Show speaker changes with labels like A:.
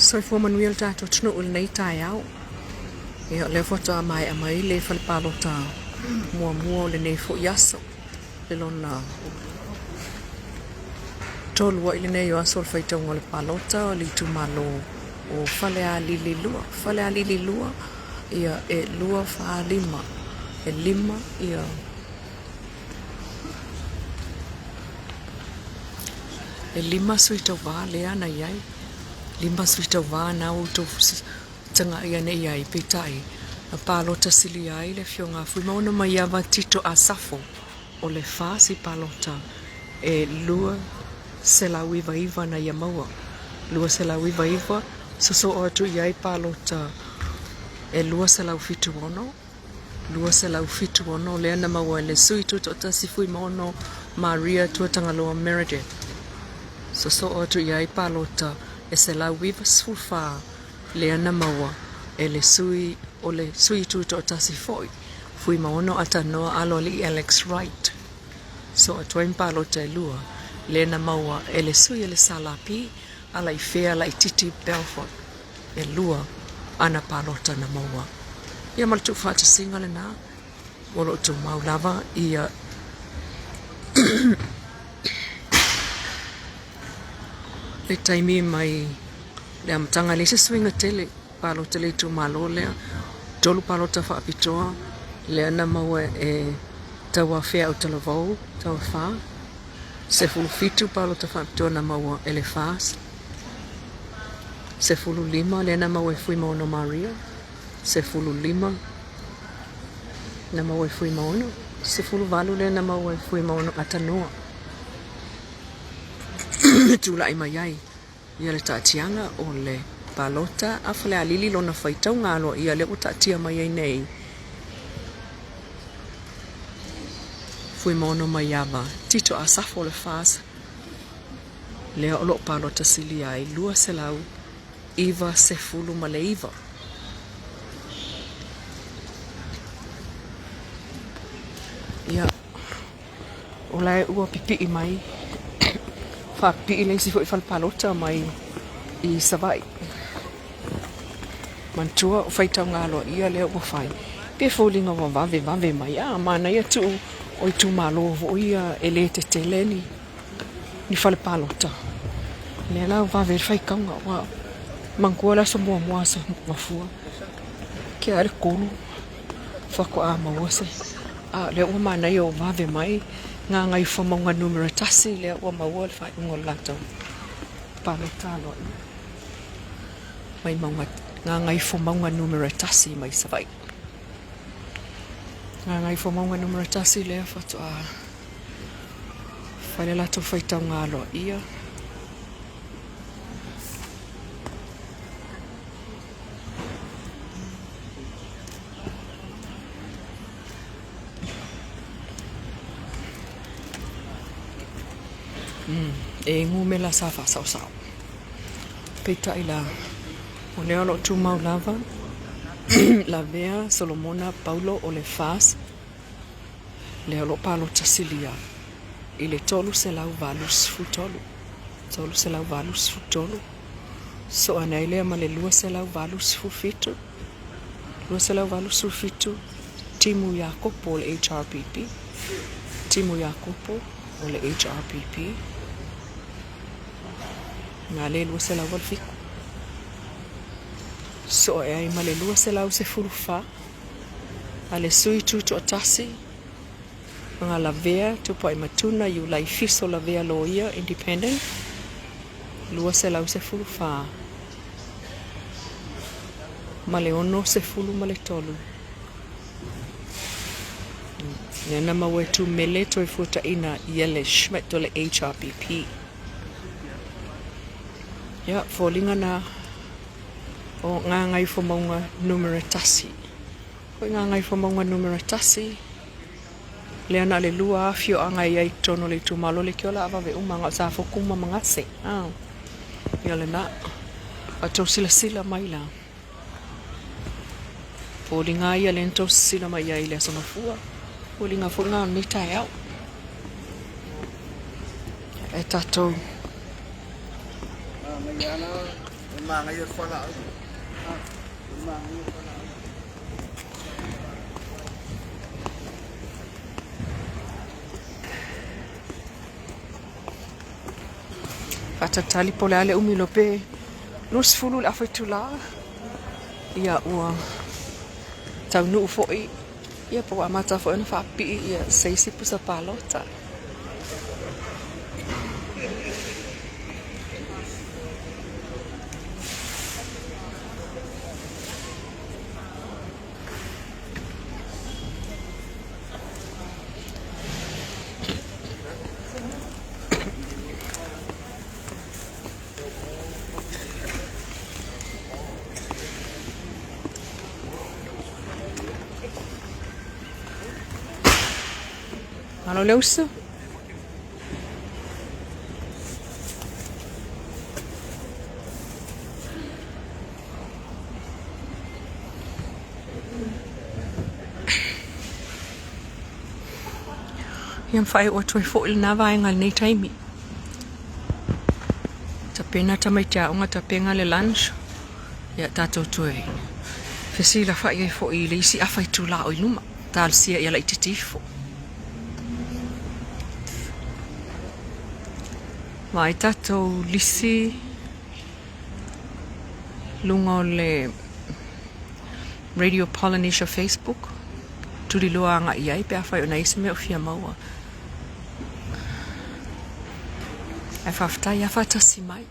A: Soifua manuia le tatou atunuu i lenei taeao. Ia, o lea faatoa maea mai le fale palota muamua o lenei foi aso, le lona tolu ai lenei o aso o le faitauga o le palota o le itumalo o Falealili 2. Falealili 2, ia, e 2, 4, 5, e 5, ia, E 5 sui tauva lea na i ai. 5 sui tauva na ua outou taga'i ane i ai, peitai, na palota silia ai le Afioga a Fuimaono Maiava Tito Asafo o le FASI palota e 299 na ia maua. 299 sosoo atu i ai palota e 276. 276 lea na maua e le Sui Tutoatasi Fuimaono Maria Tuatagaloa Meredith. Sosoo atu i ai palota e 194 lea na maua e le sui o le Sui Tutoatasi foi Fuimaono Atanoa Aloalii Alex Wright. Sosoo atu ai ma palota e lua lea na maua e le sui o le SLP Alaifea Laititi Belford. E lua ana palota na maua. Ia ma le tuufaatasiga lena, o lo o tumau lava ia le taimi mai le amataga. E leai se suiga tele palota i le itumalo lea. 3 palota faapitoa lea na maua e Tauafea Autalavou, Tauafa, 17 palota faapitoa na maua e le FAST, 15 lea na maua e Fuimaono Maria, 15 na maua e Fuimaono, 18 lea na maua e Fuimaono Atanoa. Tulai mai ai ia le taatiaga o le palota a Falealili lona faitauga aloaia lea ua taatia mai ai nei. Fuimaono Maiava, Tito Asafo o le FAS, lea o lo o palota silia ai 299. Ia, o la e ua pipii mai, faapipii le isi foi fale palota mai i Savaii. Manatua o faitauga aloaia lea ua fai, pe foliga ua vavevave mai, a manaia tuu o itumalo foi ia e le tetele ni ni fale palota. Lea la ua vave ai le faitauga aua manatua le aso muamua aso Gafua, tea le 3 faatoa maua se, a o lea ua manaia ua vave mai Gagaifomauga Nu.1 lea ua maua le faaiuga o le latou palota aloaia mai mauga Gagaifomauga Nu.1 mai Savaii. Gagaifomauga Nu.1 lea faatoa Fai le latou faitauga aloaia. E numera sa faasaosao. Peitai la, o lea o lo o tumau lava Lavea Solomona Paulo o le FAST lea o lo o palota silia i le 383, 383, sosoo ane ai lea ma le 287, 287 Timu Iakopo o le HRPP, Timu Iakopo o le HRPP, na le 287. Sosoo ae ai ma le 214 a le Sui Tutoatasi, Lavea Tupuaimatuna Iulai Fiso Lavea Loia Independent 214 ma le 63. Lea na maua e Tumele Toefuataiga Iele Schmidt o le HRPP. Ia, foliga na o Gagaifomauga Numera 1. Ko Gagaifomauga Numera 1, lea na o le 2 afioaga e i ai i totonu o le itumalo lea, ke ola avave uma na o Safotu ma Magase. Ah, ia lena. A tou silasila mai la. Foliga ia lea na tou sisila mai ai i le Aso Gafua. Foliga foi na o lenei taeao. E tatou. Faatalitali po o le a le umi loa pe 20 i le afa itula ia ua taunuu foi ia po ua amata foi ona faapipii ia se isi pusa palota. Malo le uso. Ia ma faaiu atu ai foi lena vaega i lenei taimi. Tapena tamaiti aoga, tapena le lunch. Ia tatou toe fesilafai ai foi i le isi afa itula o i luma. Talosia ia laitiiti ifo. Vaai tatou lisi luga o le Radio Polynesia Facebook, tuliloa agai i ai pe afai o nai isi mea o fia maua. Ae faafetai lava faatasi mai.